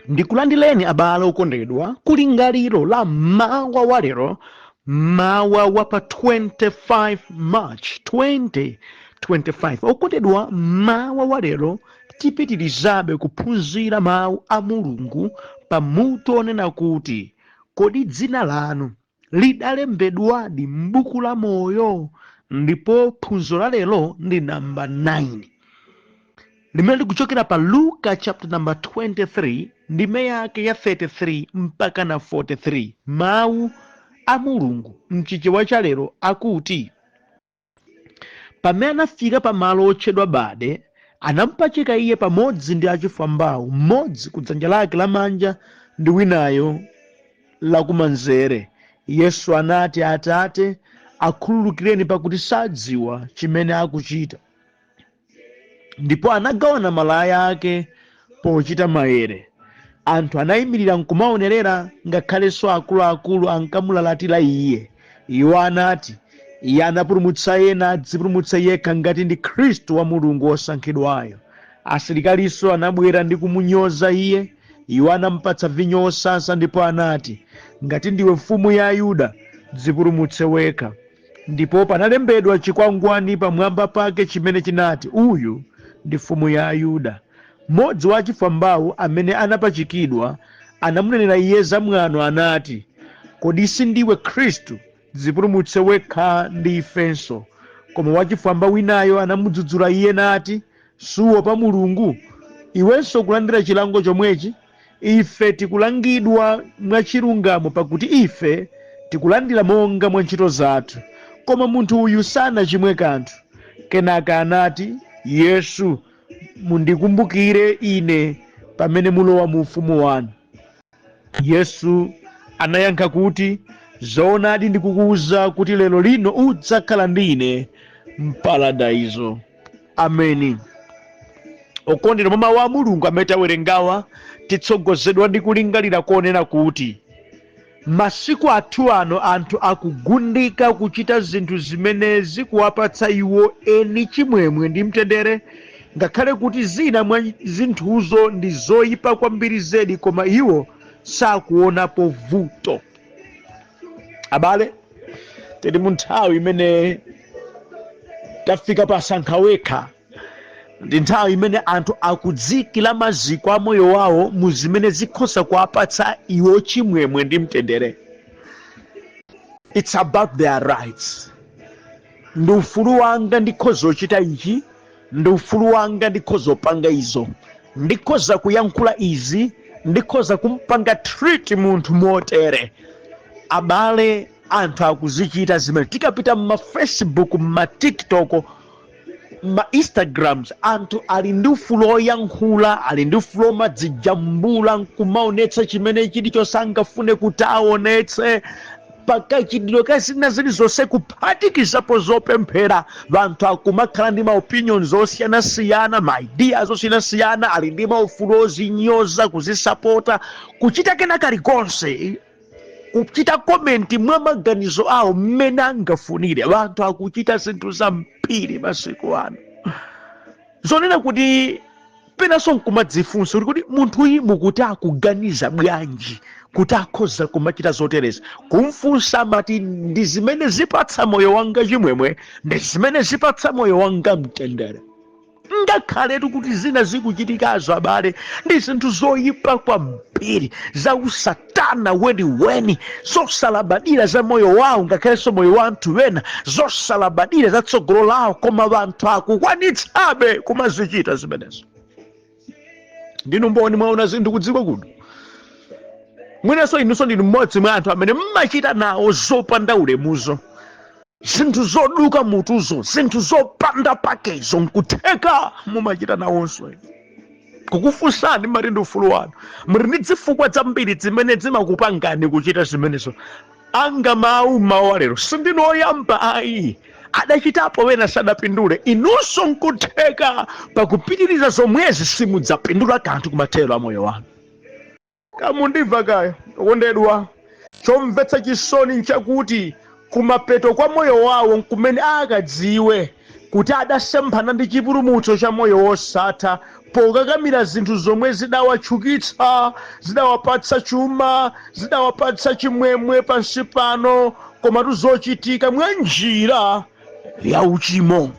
Ndikulandileni abale okondedwa kulingaliro la mawa wa lero, mawa wa pa 25 March 2025. Okondedwa, mawa wa lero tipitirizabe kuphunzira mawu a Mulungu pa mutu onena kuti kodi dzina lanu lidalembedwadi m'buku la moyo? Ndipo phunziro la lero ndi namba 9 limene likuchokera pa Luka chapter number 23 ndime yake ya 33 mpaka na 43. Mawu a Mulungu mchichewa cha lero akuti, pamene anafika pamalo otchedwa Bade, anampachika iye pamodzi ndi achifwambawo, mmodzi ku dzanja lake lamanja ndi winayo lakumanzere. Yesu anati, Atate, akhululukireni, pakuti sadziwa chimene akuchita. Ndipo anagawana malaya ake pochita maere. Anthu anayimirira nkumaonerera, ngakhalenso akuluakulu ankamulalatira iye. Iwo anati, Iye anapulumutsa ena, adzipulumutse yekha ngati ndi Khristu wa Mulungu wosankhidwayo. Asilikalinso anabwera ndi kumunyoza iye. Iwo anampatsa vinyo wosasa ndipo anati, Ngati ndiwe mfumu ya Ayuda, dzipulumutse wekha. Ndipo panalembedwa chikwangwani pamwamba pake chimene chinati, Uyu ndi Mfumu ya Ayuda. Mmodzi wa achifwambawo amene anapachikidwa anamunenera iye zamwano, anati, Kodi sindiwe Khristu? Dzipulumutse wekha ndi ifenso. Koma wachifwamba winayo anamudzudzula iye nati, Suopa Mulungu, iwenso kulandira chilango chomwechi? Ife tikulangidwa mwachilungamo, pakuti ife tikulandira monga mwa ntchito zathu. Koma munthu uyu sanachimwe kanthu. Kenaka anati, Yesu, mundikumbukire ine pamene mulowa mu ufumu wanu. Yesu anayankha kuti, Zoonadi ndikukuwuza kuti lero lino udzakhala ndi ine m'paradaizo. Ameni. Okondedwa, mwa mawu a Mulungu amene tawerengawa, titsogozedwa ndi kulingalira konena kuti masiku athu ano anthu akugundika kuchita zinthu zimene zikuwapatsa iwo eni chimwemwe ndi mtendere, ngakhale kuti zina mwa zinthuzo ndi zoyipa kwambiri zedi, koma iwo sakuonapo vuto. Abale, tili mu nthawi imene tafika pa sankha wekha. Ndi nthawi imene anthu akudziyikira maziko a moyo wawo mu zimene zikhoza kuwapatsa iwo chimwemwe ndi mtendere. It's about their rights. Ndi ufulu wanga, ndikhoza kuchita ichi, ndi ufulu wanga, ndikhoza kupanga izo, ndikhoza kuyankhula izi, ndikhoza kumpanga treat munthu motere. Abale, anthu akuzichita zimene. Tikapita mma Facebook, mma TikTok, ma Instagrams, anthu ali ndi ufulu oyankhula, ali ndi ufulu omadzijambula nkumaonetsa chimene chilichonse angafune kuti aonetse pakachitidwe ka zina zilizonse, kuphatikizapo zopemphera. Anthu akumakhala ndi ma opinions osiyanasiyana, ma ideas osiyanasiyana, ali ndi maufulu ozinyoza, kuzisapota, kuchita kena kalikonse, kuchita comment mwa maganizo awo mmene angafunire. Anthu akuchita zinthu zambiri masiku ano zonena kuti penanso nkumadzifunsa kuti munthuyi mukuti akuganiza bwanji kuti akhoza kumachita zotereza? Kumfunsa amati, ndi zimene zipatsa moyo wanga chimwemwe, ndi zimene zipatsa moyo wanga mtendere. Ngakhaletu kuti zina zikuchitikazo, abale, ndi zinthu zoyipa kwambiri, za usatana weniweni, zosalabadira za moyo wawo, ngakhalenso moyo wa anthu ena, zosalabadira za tsogolo lawo, koma anthu akukwanitsabe kumazichita zimenezo. Ndinu mboni, mwaona zinthu kudziko kuno. Mwinanso inunso ndinu mmodzi mwa anthu amene mmachita nawo zopanda ulemuzo, zinthu zoduka mutuzo, zinthu zopanda pakezo. Nkutheka mumachita nawonso. Kukufunsani, mmati ndi ufulu wanu. Muli ndi zifukwa zambiri zimene zimakupangani kuchita zimenezo. Anga mawu mmawa lero, sindinu oyamba ayi, adachitapo wena sadapindule. Inunso nkutheka pakupitiriza zomwezi simudzapindula kanthu kumathero a moyo wanu. Kamundimva kaya, okondedwa? Chomvetsa chisoni nchakuti kumapeto kwa moyo wawo nkumene akadziwe kuti adasemphana ndi chipulumutso cha moyo wosatha. Pokakamira zinthu zomwe zidawatchukitsa, zidawapatsa chuma, zidawapatsa chimwemwe pansi pano, komatu zochitika mwa njira ya uchimo.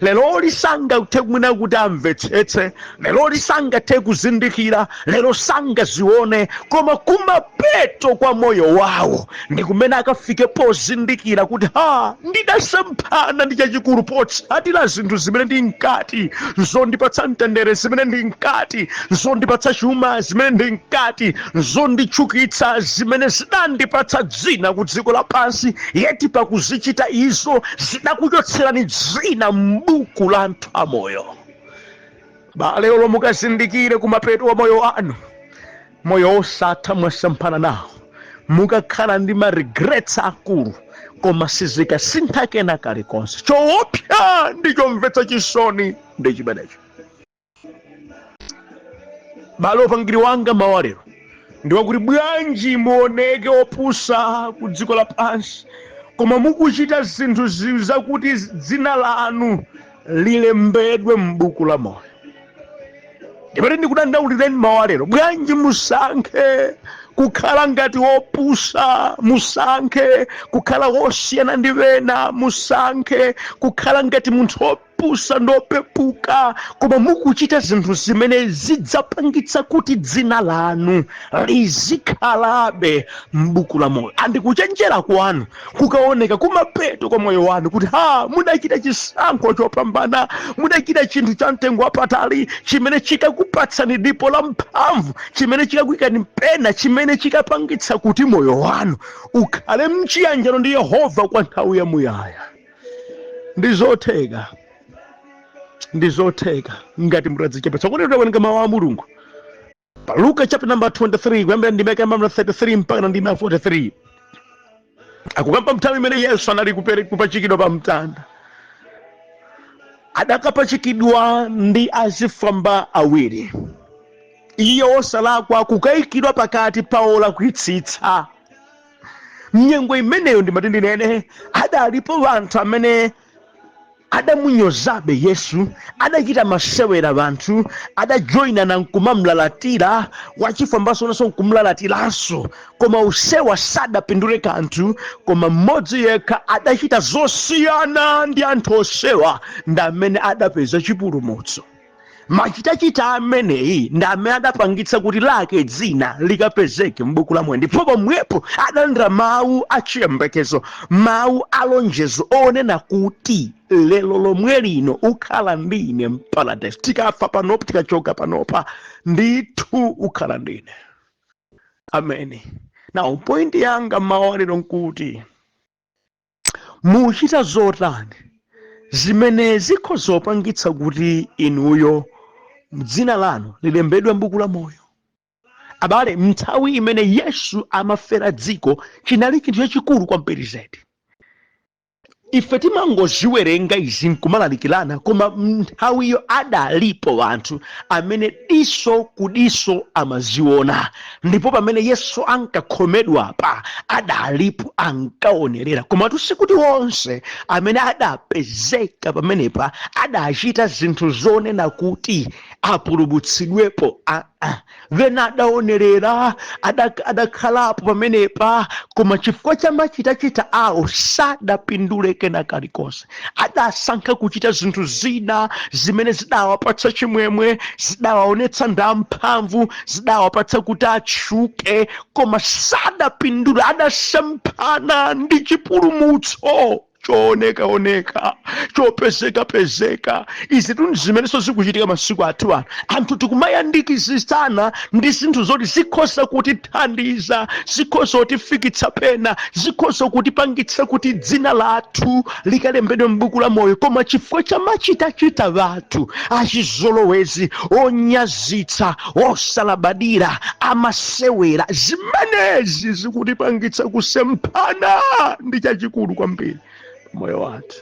Lero sangathe mwina kuti amvetsetse, lero sangathe kuzindikira, lero sangazione, koma kumapeto kwa moyo wawo ndi kumene akafike pozindikira kuti ha, ndidasemphana ndi chachikulu potsatira zinthu zimene ndinkati zondipatsa mtendere, zimene ndinkati zondipatsa chuma, zimene ndinkati zonditchukitsa, zimene zidandipatsa dzina ku dziko lapansi, yeti pakuzichita izo zidakuchotserani dzina m'buku la anthu amoyo. Bale, olo mukazindikire kumapeto wa moyo wanu, moyo osatha mwasemphana nawo, mukakhala ndi ma regrets akulu, koma sizikasintha kena kalikonse. Choopsa ndi chomvetsa chisoni ndi chimenecho. Bale, upangiri wanga mawa lero ndiwakuti bwanji muoneke opusa ku dziko lapansi, koma mukuchita zinthu zakuti dzina lanu lilembedwe m'buku la moyo. Ndipati ndikudandaulireni mawa lero, bwanji musankhe kukhala ngati wopusa, musankhe kukhala wosiyana ndi wena, musankhe kukhala ngati munthu wopusa ndi wopepuka, koma mukuchita zinthu zimene zidzapangitsa kuti dzina lanu lizikhalabe m'buku la moyo. Andikuchenjera kwanu kukaoneka kumapeto kwa moyo wanu kuti ha, mudachita chisankho chopambana, mudachita chinthu cha mtengo wapatali chimene chikakupatsani dipo la mphamvu, chimene chikakuyikani pena, chimene chikapangitsa kuti moyo wanu ukhale mchiyanjano ndi Yehova kwa nthawi yamuyaya. Ndi zotheka, ndi zotheka ngati mutadzichepetsa. Kuti tawerenga mawu a Mulungu pa Luka chapter number 23, kuyambira ndime yake number 33 mpaka ndime ya 43, akukamba nthawi imene Yesu anali kupachikidwa pa mtanda. Adakapachikidwa ndi azifwamba awiri, iye wosalakwa kukayikidwa pakati pa olakwitsitsa. Mnyengo imeneyo, ndimati ndinene, adalipo anthu amene adamunyozabe Yesu, adachita masewera, anthu adajoyinana nkumamlalatira, wachifwambaso naso nkumlalatiranso, koma usewa sadapindule kanthu. Koma mmodzi yekha adachita zosiyana ndi anthu osewa, ndi amene adapeza chipulumutso. Machitachita ameneyi ndi amene adapangitsa kuti lake dzina likapezeke m'buku la moyo, ndipo pomwepo adalandira mawu achiyembekezo, mawu alonjezo onena kuti lero lomwe lino ukhala ndi ine mparadise. Tikafa panopa, tikachoka panopa, ndithu ukhala ndi ine. Ameni. Now, point yanga mawu alero nkuti muchita zotani zimene zikhozopangitsa kuti inuyo dzina lanu lilembedwe m'buku la moyo? Abale, nthawi imene Yesu amafera dziko chinali chinthu chachikulu kwambiri zedi. Ife timangoziwerenga izi nkumalalikirana, koma nthawiyo adalipo anthu amene diso ku diso amaziona, ndipo pamene Yesu ankakhomedwa pa adalipo ankaonerera. Komatu sikuti onse amene adapezeka pamenepa adachita zinthu zonena kuti apulumutsidwepo. Aa, vena adaonerera, adakhalapo pamenepa, koma chifukwa cha machitachita awo sadapindule kena kalikonse. Adasankha kuchita zinthu zina zimene zidawapatsa chimwemwe, zidawaonetsa ndamphamvu, zidawapatsa kuti atchuke, koma sadapindule. Adasemphana ndi chipulumutso choonekaoneka, chopezekapezeka. Izi tu zimenenso zikuchitika masiku athu ano. Anthu tikumayandikizitsana ndi zinthu zoti zikhoza kutithandiza, zikhoza kutifikitsa pena, zikhoza kutipangitsa kuti dzina lathu likalembedwe m'buku la moyo, koma chifukwa cha machitachita athu achizolowezi, onyazitsa, osalabadira, amasewera, zimenezi zikutipangitsa kusemphana ndi chachikulu kwambiri moyo wathu.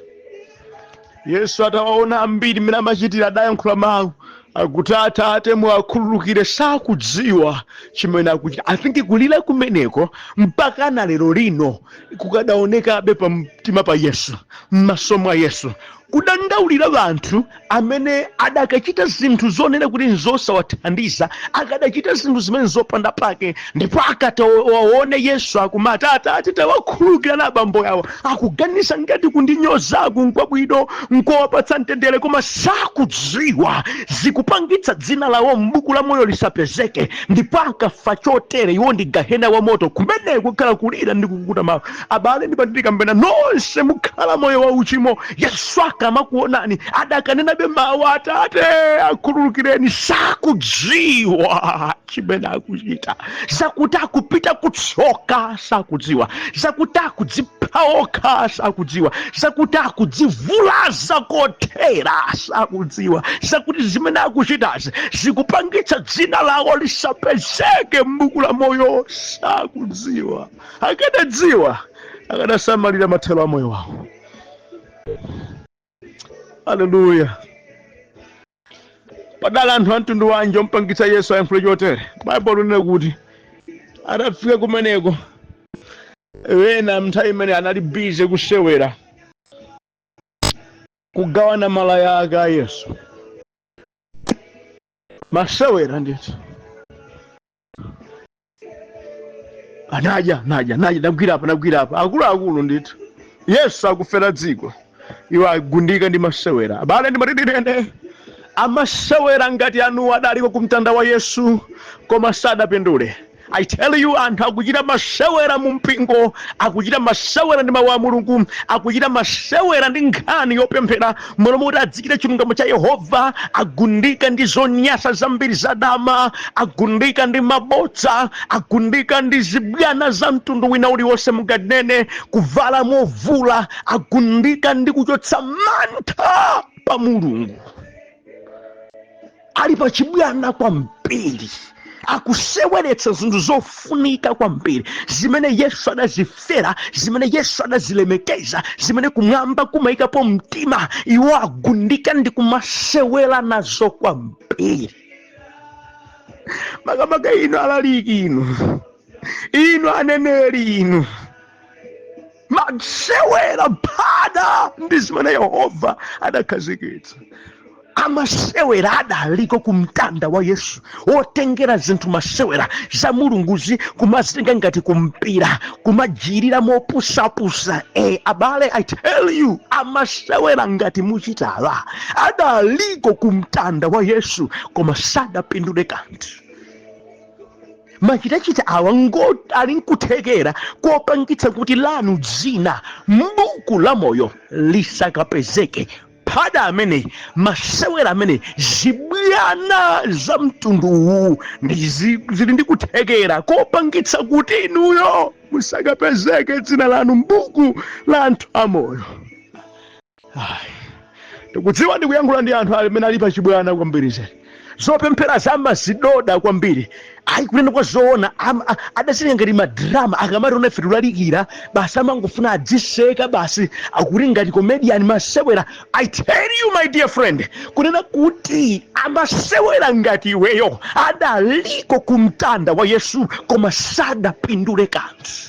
Yesu atawaona ambiri mmene amachitira, adayankhula mawu akuti, "Atate, muwakhululukire, sakudziwa chimene akuchita." I think kulira kumeneko mpaka na lero lino kukadaonekabe pa mtima pa Yesu, m'maso mwa Yesu. Kudandaulira anthu amene adakachita zinthu zonena kuti nzosawathandiza, akadachita zinthu zimene zopanda pake, ndipo akatawaone Yesu akumati, "Atate, tawakhululukirani abambo yawo," akuganiza ngati kundinyozaku nkwabwino, nkowapatsa mtendere, koma sakudziwa zikupangitsa dzina lawo m'buku la moyo lisapezeke. Ndipo akafa chotere, iwo ndi gahena wa moto, kumeneko kukhala kulira ndi kukukuta mawu. Abale, ndipandikambena nonse mukhala moyo wa uchimo. Yesu akamakuonani adakanena mawu, "Atate, akhululukireni, sakudziwa chimene akuchita." Zakuti akupita kutsoka sakudziwa, zakuti akudzipha okha sakudziwa, zakuti akudzivulaza kothera sakudziwa, zakuti zimene akuchitazi zikupangitsa dzina lawo lisapezeke m'buku la moyo sakudziwa. Akadadziwa akadasamalira mathero a moyo wawo. Aleluya! Padala anthu a mtundu wanji ompangitsa Yesu ayankhule chotere? Baibulo linena kuti atafika kumeneko, ena nthawi imene anali busy kusewera, kugawana malaya ake a Yesu, masewera ndithu. Anadya, nadya, nadya, nagwira apa, nagwira apa, akuluakulu ndithu. Yesu akufera dziko, iwo agundika ndi masewera. Abale, ndimatititende amasewera ngati anuwo adaliko kumtanda wa Yesu, koma sadapindule. I tell you, anthu akuchita masewera mu mpingo, akuchita masewera ndi mawu a Mulungu, akuchita masewera ndi nkhani yopemphera. M'malo moti adzichita chilungamo cha Yehova, agundika ndi zonyasa zambiri zadama, agundika ndi mabodza, agundika ndi zibwana za mtundu wina uliwonse munganene, kuvala movula, agundika ndi kuchotsa mantha pa Mulungu. Ali pachibwana kwambiri, akuseweretsa zinthu zofunika kwambiri zimene Yesu adazifera, zimene Yesu adazilemekeza, zimene kumwamba kumayikapo mtima. Iwo agundika ndi kumasewera nazo kwambiri. Makamaka inu alaliki, inu aneneri, inu masewera phada ndi zimene Yehova adakhazikitsa. Amasewera adaliko kumtanda wa Yesu, otengera zinthu masewera za Mulunguzi, kumazitenga ngati kumpira, kumajirira mopusapusa. Abale, I tell you, amasewera ngati muchitala adaliko kumtanda wa Yesu, koma sadapindule kanthu. Machitachita awa ngo ali nkuthekera kopangitsa kuti lanu dzina m'buku la moyo lisakapezeke. Phada amene, masewera amene, zibwana za mtundu uwu ndi zili ndi kuthekera kopangitsa kuti inuyo musakapezeke dzina lanu m'buku la anthu amoyo. Ayi, ndikudziwa ndikuyankhula ndi anthu amene ali pachibwana kwambiri zedi, zopemphera zamazidoda kwambiri. Ayi, kunena kwa zoona, adazinga ngati madrama. Akamati ona ife tulalikira basi, amangofuna adziseka basi, akuti ngati comedian, masewera. I tell you, my dear friend, kunena kuti amasewera ngati iweyo adaliko kumtanda wa Yesu, koma sadapindule kanthu.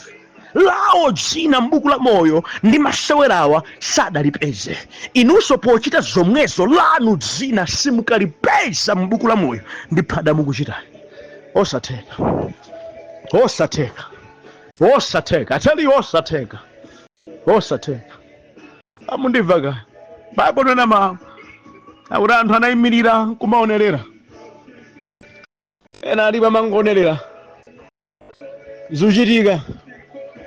Lawo dzina m'buku la moyo ndi masewerawa sadalipeze. Inunso pochita zomwezo, lanu dzina simukalipeza m'buku la moyo ndi phada mukuchitani. Osatheka, osatheka, osatheka. I tell you, osatheka, osatheka. Amundimva kaya? Baibulo nena mawu akuti anthu anayimirira kumaonerera. Ena alipo amangonerera zikuchitika,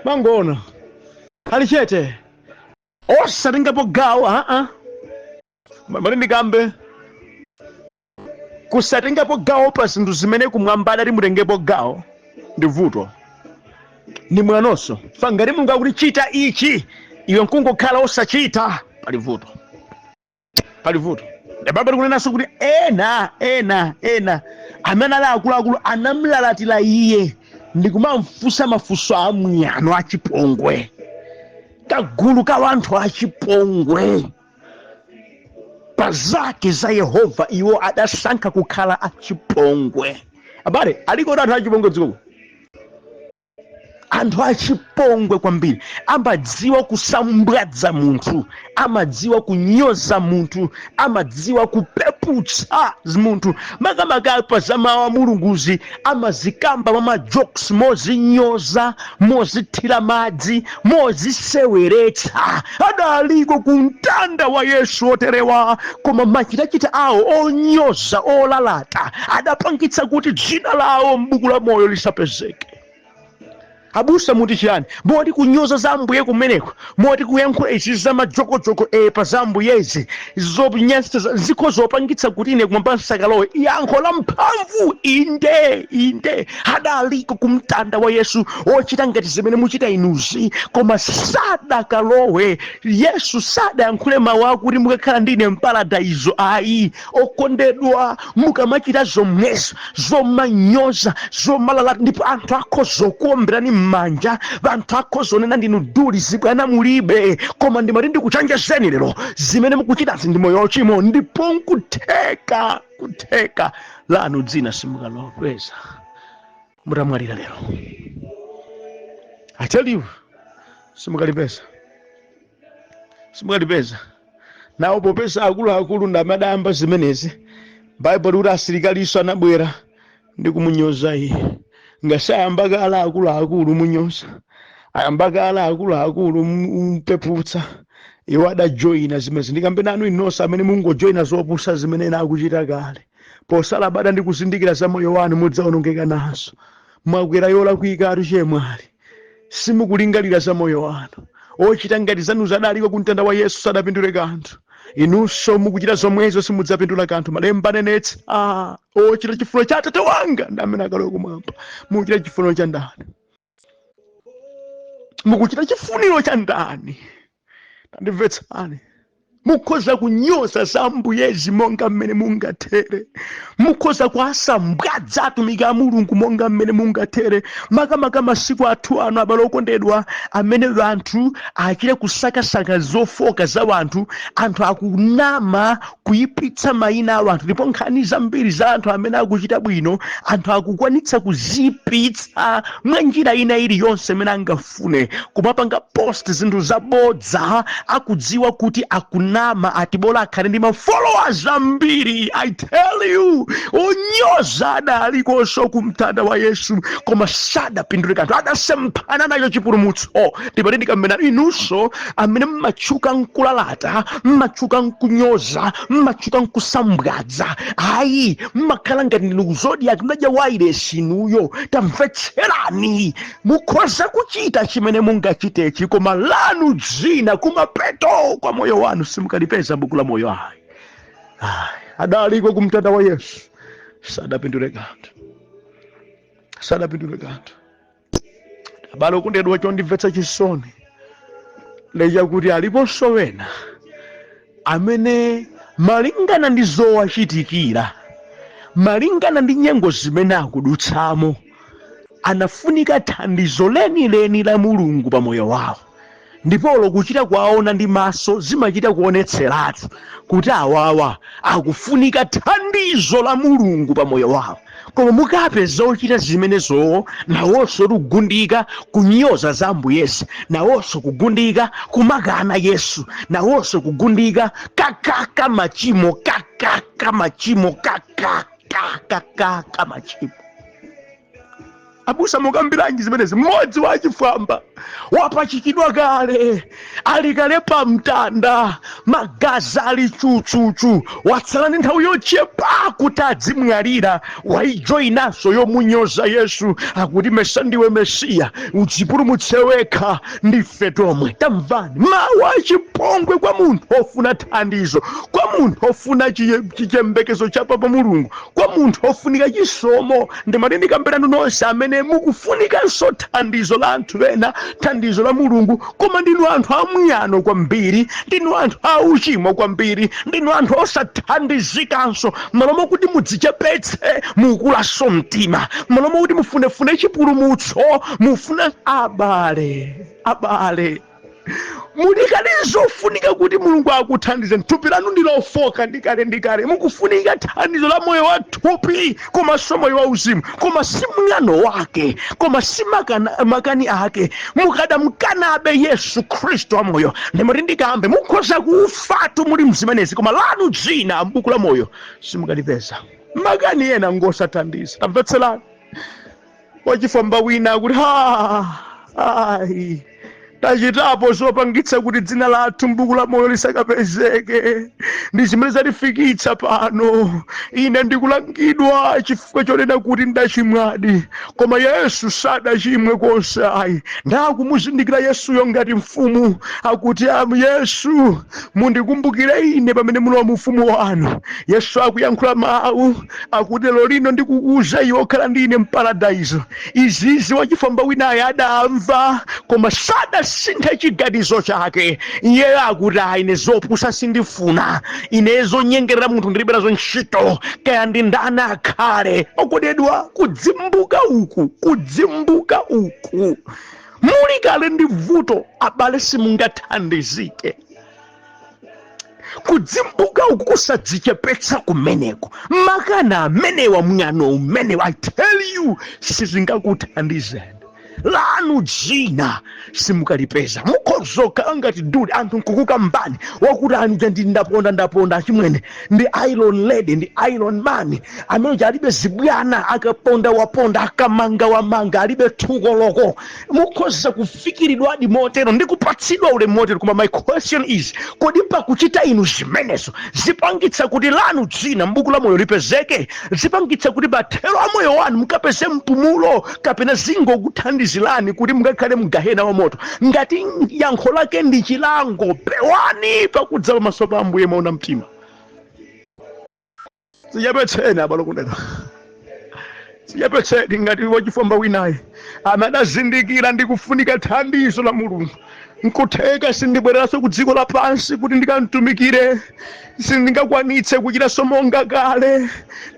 mangoona ali chete, osatengapo gawo. Aa, mati ndikambe kusatengapo gawo pa zinthu zimene kumwamba adati mutengepo gawo ndi vuto, ndi mwanonso. Fa ngati Mulungu akuti chita ichi, iwe nkungokhala osachita, pali vuto, pali vuto. Baibulo likunenanso kuti ena amene ali akuluakulu anamlalatira iye ndi kumamfunsa mafunso amwano achipongwe. Kagulu ka wanthu achipongwe pa zake za Yehova, iwo adasankha kukhala achipongwe. Abale, aliko anthu achipongwe dzikoko? Anthu achipongwe kwambiri, amadziwa kusambwadza munthu, amadziwa kunyoza munthu, amadziwa kupeputsa munthu, makamaka pa za mawu a Mulunguzi amazikamba mwa majokes, mozinyoza, mozithira madzi, moziseweretsa. Adaliko ku mtanda wa Yesu oterewa, koma machitachita awo onyoza, olalata, adapangitsa kuti dzina lawo m'buku la moyo lisapezeke. Abusa, muti chiyani? Moti kunyoza za Ambuye kumeneko, moti kuyankhula izi za majokojoko pa za Ambuyezi zonyasa zikho zopangitsa kuti ine kumwamba nsakalowe? Yankho la mphamvu, inde, inde. Adaliko kumtanda wa Yesu ochita ngati zimene muchita inuzi, koma sadakalowe. Yesu sadayankhule mawu akuti mukakhala ndine mparadaizo, ayi. Okondedwa, mukamachita zomwezo zomanyoza, zomalalata, ndipo anthu akhoza kuomberani m'manja, anthu akhoza onena ndinu duli, zibwana mulibe, koma ndimati ndikuchenjezeni lero, zimene mukuchitazi ndi moyo wauchimo, ndipo nkutheka kutheka lanu dzina simukalopeza mutamwalira lero. I tell you, simukalipeza, simukalipeza. Nawo popeza akuluakulu ndamadayamba zimenezi, Baibulo kuti asilikaliso anabwera ndi kumunyoza iye. Ngasayamba kale akuluakulu munyoza, ayamba kale akuluakulu mpeputsa, iwo adajoyina zimenezi. Ndikambe nanu inonse amene mungojoyina zopusa zimene ena akuchita kale, posalabada ndi kuzindikira za moyo wanu, mudzawonongeka nazo. Mwakwera yolakwika atu, chemwali. Simukulingalira za moyo wanu. Ochita ngati zanu zadaliko kumtanda wa Yesu, sadapindule kanthu. Inunso mukuchita zomwezo, simudzapindula kanthu. Malemba anenetsa, ochita chifuniro cha Atate wanga ndi amene akalowe kumwamba. Mukuchita chifuniro cha ndani? Mukuchita chifuniro cha ndani? Tandimvetsani. Mukhoza kunyoza za Ambuyezi monga mmene mungathere, mukhoza kuasambwadza atumiki a Mulungu monga mmene mungathere, makamaka masiku athu ano, abale okondedwa, amene anthu achite kusakasaka zofoka za wanthu. Anthu akunama kuyipitsa mayina a anthu, ndipo nkhani zambiri za anthu amene akuchita bwino anthu akukwanitsa kuziyipitsa mwa njira ina iliyonse imene angafune, kumapanga post zinthu zabodza, akudziwa kuti akunama, atibola akhale ndi ma followers ambiri. I tell you, onyoza adalikonso kumtanda wa Yesu, koma sadapindule kanthu, adasemphana nacho chipulumutso. Ndipo ndikamena inunso amene mmatchuka nkulalata, mmatchuka nkunyoza, mmatchuka nkusambwadza, ayi, mmakhala ngati ndinu zodiac, mnadya wireless inuyo. Tamvetserani, mukhoza kuchita chimene mungachitechi, koma lanu dzina kumapeto kwa moyo wanu simukalipeza buku la moyo, ayi, ayi. Adaliko kumtanda wa Yesu, sadapindule kanthu, sadapindule kanthu. Abale okondedwa, chondimvetsa chisoni lecha kuti aliponso wena amene malingana ndi zowachitikira, malingana ndi nyengo zimene akudutsamo, anafunika thandizo lenileni la Mulungu pa moyo wawo, ndipo kuchita kuwaona ndi maso zimachita kuonetseratu kuti awawa akufunika thandizo la Mulungu pa moyo wawo. Koma mukapeza ochita zimenezowo nawonso kugundika kunyoza za Ambuyezi, nawonso kugundika kumakana Yesu, nawonso kugundika kakaka machimo, kakaka machimo, kakaka machimo. Abusa, mukambiranji zimenezi? Mmodzi wachifwamba wapachikidwa kale, ali kale pa mtanda, magazi ali chuchuchu, watsala ndi nthawi yochepa kuti adzimwalira, waijoyinanso yomunyoza Yesu, akuti, "Mesa ndiwe Mesiya? Udzipulumutse wekha ndife tomwe." Tamvani mawu achipongwe kwa munthu ofuna thandizo, kwa munthu ofuna chiyembekezo cha papa Mulungu, kwa munthu ofunika chisomo. Ndimati ndikambiranu nonse amene mukufunikanso thandizo la anthu ena, thandizo la Mulungu, koma ndinu anthu amwano kwambiri, ndinu anthu auchimo kwambiri, ndinu anthu osathandizikanso. Malo mokuti mudzichepetse, mukulaso mtima. Malo mokuti mufunefune chipulumutso, mufuna. Abale, abale, Mulikale zofunika kuti Mulungu akuthandizeni. Thupi lanu ndi lofoka ndikale ndikale, mukufunika thandizo la moyo wa thupi komanso moyo wa uzimu. Koma si mwano wake, koma si makani ake, mukadamkanabe Yesu Khristu wamoyo. Ndimati ndikambe, mukhoza kufatu muli mzimenezi, koma lanu dzina m'buku la moyo simukalipeza. Makani ena ngosathandiza. Tamvetserani, wachifwamba wina akuti, "Ha, ayi, tachitapo zopangitsa kuti dzina lathu m'buku la moyo lisakapezeke, ndi zimene zatifikitsa pano. Ine ndikulangidwa chifukwa chonena kuti ndachimwadi, koma Yesu sadachimwe konse ayi." Ndakumuzindikira Yesuyo ngati mfumu, akuti, "Amu Yesu, mundikumbukire ine pamene mulowa mu ufumu wanu." Yesu akuyankhula mawu akuti, "Lero lino ndikukuuza iwe, okhala ndi ine mparadaiso." Izizi wachifwamba winayo adamva, koma sadasinthe chiganizo chake. Iyeyo akuti, "Ayi, ine zopusa sindifuna, ine zonyengerera munthu ndilibe nazo ntchito, kaya ndi ndani akhale." Okondedwa, kudzimbuka uku, kudzimbuka uku, muli kale ndi vuto abale, simungathandizike. Kudzimbuka uku, kusadzichepetsa kumeneko, makana amenewa, mwano umenewa, I tell you, sizingakuthandizeni. Lanu dzina simukalipeza. Mukhozokhala ngati duli, anthu nkukukambani wakuti anuja ndi ndaponda ndaponda, achimwene ndi iron lady, ndi iron man amene alibe zibwana, akaponda waponda, akamanga wamanga, alibe thukoloko. Mukhoza kufikiridwadi motero ndi kupatsidwa ulemu motero, koma my question is, kodi pakuchita inu zimenezo zipangitsa kuti lanu dzina m'buku la moyo lipezeke? Zipangitsa kuti mathero a moyo wanu mukapeze mpumulo, kapena zingokuthandizirani kuti mukakhale mgahena wa moto? Ngati yankho lake ndi chilango, pewani pakudza pamaso pa Ambuye maona mtima. Zichepetseni abale okondedwa, zichepetseni ngati wachifwamba winayi amadazindikira ndi kufunika thandizo la Mulungu. Nkutheka sindibwereranso ku dziko lapansi kuti ndikamtumikire, sindingakwanitse kuchitanso monga kale,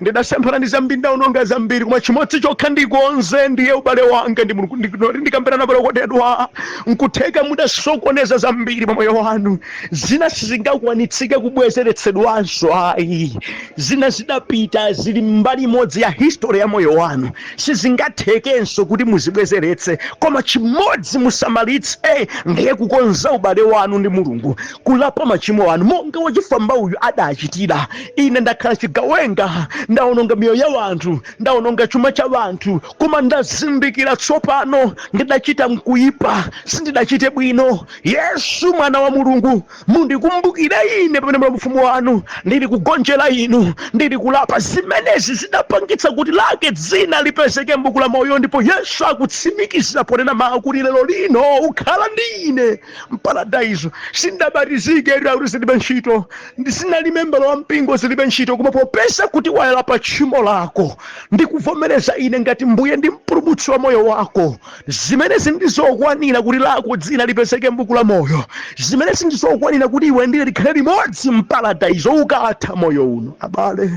ndidasemphana ndi zambiri, ndaononga zambiri, koma chimodzi chokha ndikonze ndiye ubale wanga ndi Mulungu. Ndikambirana, abale okondedwa, nkutheka mudasokoneza zambiri pa moyo wanu. Zina sizingakwanitsike kubwezeretsedwanso ayi, zina zidapita, zili mbali imodzi ya history ya moyo wanu, sizingathekenso kuti muzibwezeretse. Koma chimodzi musamalitse, ndiye kukonza ubale wanu ndi Mulungu, kulapa machimo anu monga wachifwamba uyu adachitira. Ine ndakhala chigawenga, ndaononga miyoyo ya wanthu, ndaononga chuma cha wanthu, koma ndazindikira tsopano ndidachita mkuyipa, sindidachite bwino. Yesu mwana wa Mulungu, mundikumbukire ine pamene muli ufumu wanu, ndili kugonjera inu, ndili kulapa. Zimenezi zidapangitsa kuti lake dzina lipezeke m'buku la moyo, ndipo Yesu akutsimikizira ponena mawu kuti, "Lero lino ukhala ndi ine mparadaiso." Sindabatizike kuti zilibe ntchito, ndisinali membala wa mpingo, zilibe ntchito, koma popeza kuti wayalapa tchimo lako ndikuvomereza ine ngati mbuye ndi mpulumutsi wa moyo wako, zimenezi ndizokwanira kuti lako dzina lipezeke m'buku la moyo. Zimenezi ndizokwanira kuti iwe ndine likhale limodzi mparadaiso ukatha moyo uno. Abale,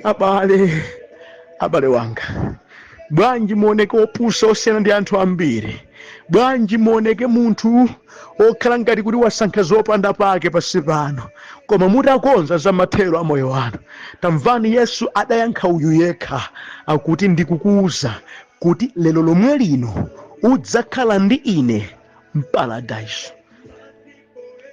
abale, abale wanga, bwanji muoneke opusa osiyana ndi anthu ambiri? Bwanji muoneke munthu okhala ngati kuti wasankha zopanda pake pasi pano, koma mutakonza za mathero a moyo wanu? Tamvani, Yesu adayankha uyu yekha akuti, "Ndikukuuza kuti lero lomwe lino udzakhala ndi ine mparadaiso."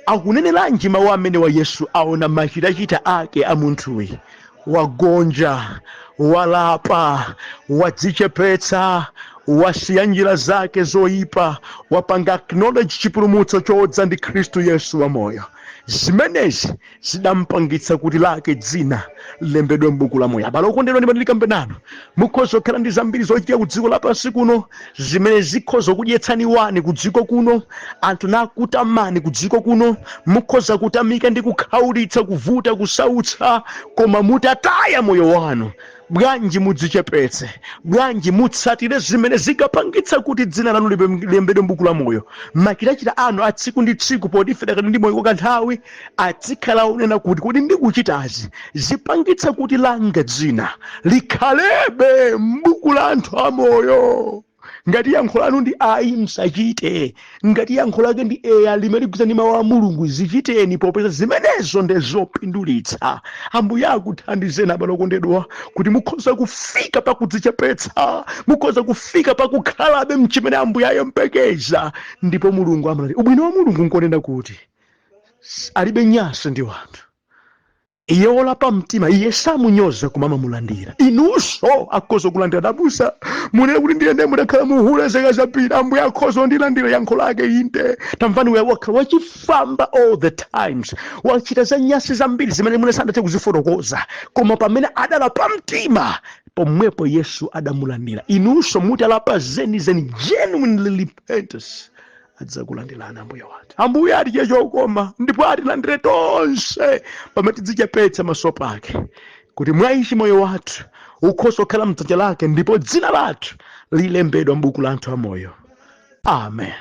Akuneneranji mawu amene wa Yesu? Aona machitachita ake a munthuyi, wagonja, walapa, wadzichepetsa, wasiya njira zake zoyipa, wapanga acknowledge chipulumutso chodza ndi Khristu Yesu wamoyo. Zimenezi zidampangitsa kuti lake dzina lilembedwe m'buku la moyo. Abale okondedwa, ndimati ndikambe nanu, mukhoza kukhala ndi zambiri zochitika ku dziko lapansi kuno zimene zikhoza kudyetsani wani ku dziko kuno, anthu nakutamani ku dziko kuno, mukhoza kutamika ndi kukhaulitsa, kuvuta, kusautsa, koma mutataya moyo wanu, bwanji mudzichepetse? Bwanji mutsatire zimene zikapangitsa kuti dzina lanu lilembedwe m'buku la moyo? Machitachita anu a tsiku ndi tsiku, poti ife takati ndi moyo kwa kanthawi, azikhala onena kuti, kodi ndikuchitazi zipangitsa kuti langa dzina likhalebe m'buku la anthu amoyo? Ngati yankho lanu ndi ayi, msachite. Ngati yankho lake ndi eya, limene ligwirizana ndi mawu a Mulungu, zichiteni, popeza zimenezo ndi zopindulitsa. Ambuye akuthandizeni, abale okondedwa, kuti mukhoza kufika pakudzichepetsa, mukhoza kufika pakukhalabe mchimene Ambuye ayembekeza. Ndipo Mulungu amalandira. Ubwino wa Mulungu nkonena kuti alibe nyansi ndi wanthu. Iye wolapa mtima, iye samunyoza koma amamulandira. Inunso akhoza kulandira. Abusa, munene kuti ndiyende mudakhala muhule zaka zambiri, Ambuye akhoza kundilandira? Yankho lake inde. Tamvani, uya wakhala wachifamba all the times, wachita za nyasi zambiri zimene mwina sandathe kuzifotokoza, koma pamene adalapa mtima, pomwepo Yesu adamulandira. Inunso mutalapa zenizeni, genuinely repentance, adzakulandirani Ambuye wathu. Ambuye atichite chokoma ndipo atilandire tonse pamene tidzichepetsa maso pake, kuti mwa ichi moyo wathu ukhoza kukhala mdzanja lake ndipo dzina lathu lilembedwa m'buku la anthu amoyo. Amen.